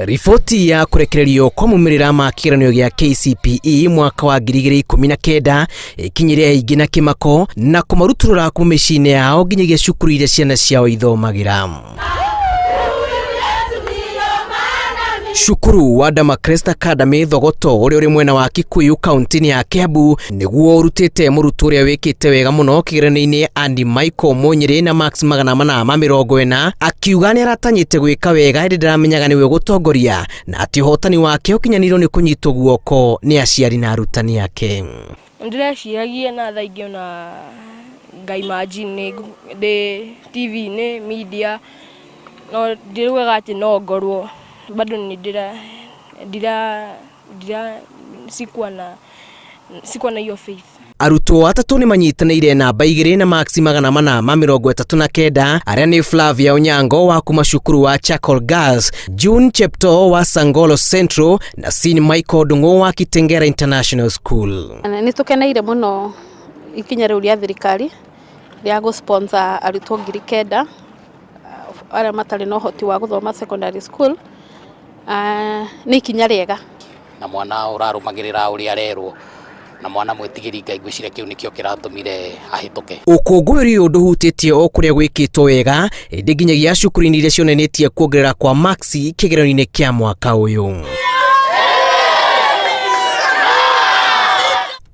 Riboti ya kũrekererio kwa maumĩrĩra ma kĩgeranio gĩa KCPE mwaka wa 2019 ĩkinyire aingĩ na kĩmako na kũmarutũrũra kuma mĩciĩ-inĩ yao nginyagia cukuru iria ciana ciao ithomagĩra. Cukuru wa Damacrest Academy Thogoto ũrĩa ũrĩ mwena wa Kikuyu kaunti-inĩ ya Kiambu nĩguo ũrutĩte mũrutwo ũrĩa wĩkĩte wega mũno kĩgeranio-inĩ Andy Michael Munyĩrĩ na Max 440, akiuga nĩ aratanyĩte gwĩka wega ĩndĩ ndaramenyaga nĩwe ũgũtongoria na atĩ ũhotani wake ũkinyanĩirwo nĩ kũnyitwo guoko nĩ aciari na arutani ake. Ndĩreciragia na thaa ingĩ ona nga imagine ndĩ TV-inĩ, media, no ndirugaga atĩ no ngorwo bado nĩ ndĩra ndira ndira sikuwa na sikuwa na hiyo faith. Arutwo atatũ nĩ manyitanĩire namba igĩrĩ na maksi 439 arĩa nĩ Flavia Onyango wa kuma cukuru wa Charcoal Girls, June Cheptoo wa Sangolo Central na Sin Michael Ndung'u wa Kitengera International School. Nĩ tũkeneire mũno ikinya rĩu rĩa thirikari rĩa gũ sponsor arutwo 9,000 arĩa matarĩ na ũhoti wa gũthoma secondary school. Nĩ ikinya rĩega. Na mwana ũrarũmagĩrĩra ũrĩa arerwo na mwana mwĩtigĩri Ngai, ngwĩciria kĩu nĩkĩo kĩratũmire ahĩtũke. Ũkũngũĩri ũyũ ndũhutĩtie o kũrĩa gwĩkĩtwo wega ĩndĩ nginyagia cukuru-inĩ iria cionanĩtie kuongerera kwa maksi kĩgeranio-inĩ kĩa mwaka ũyũ.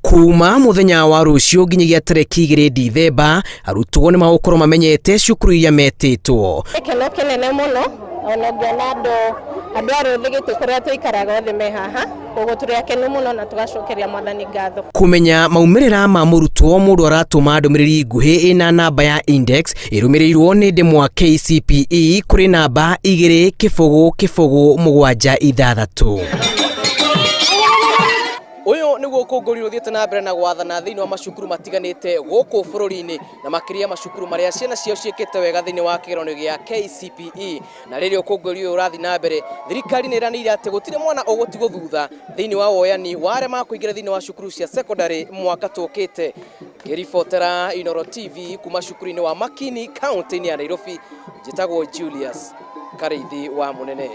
Kuma mũthenya wa rũciũ nginyagia tarĩki 2 Dithemba, arutwo nĩ magũkorwo mamenyete cukuru iria metĩtwo. Gĩkeno kĩnene mũno ona ũngĩona andũ a rũthĩ gĩtĩ kũrĩa tũikaraga othe me haha, koguo tũrĩ akenu mũno na tũgacokeria Mwathani ngatho. Kũmenya maumĩrĩra ma mũrutwo, mũndũ aratũma ndũmĩrĩri nguhĩ ĩna namba ya index ĩrũmĩrĩirwo nĩ ndemwa KCPE kũrĩ namba 2 0 0 7 6. Ũyũ nĩguo ũkũngũĩri ũthiĩte na mbere na gwathana thĩinĩ wa macukuru matiganĩte gũkũ bũrũri-inĩ na makĩria macukuru marĩa ciana ciao ciĩkĩte wega thĩinĩ wa kĩgeranio gĩa KCPE. Na rĩrĩa ũkũngũĩri ũyũ ũrathiĩ na mbere, thirikari nĩ ĩranĩire atĩ gũtirĩ mwana ũgũtigwo thutha thĩinĩ wa woyani wa arĩa makũingĩra thĩinĩ wa cukuru cia secondary mwaka tũkĩte. Ngĩribotera Inooro TV kuma cukuru-inĩ wa Makini kaunti-inĩ ya Nairobi, njĩtagwo Julius Karĩithi wa Mũnene.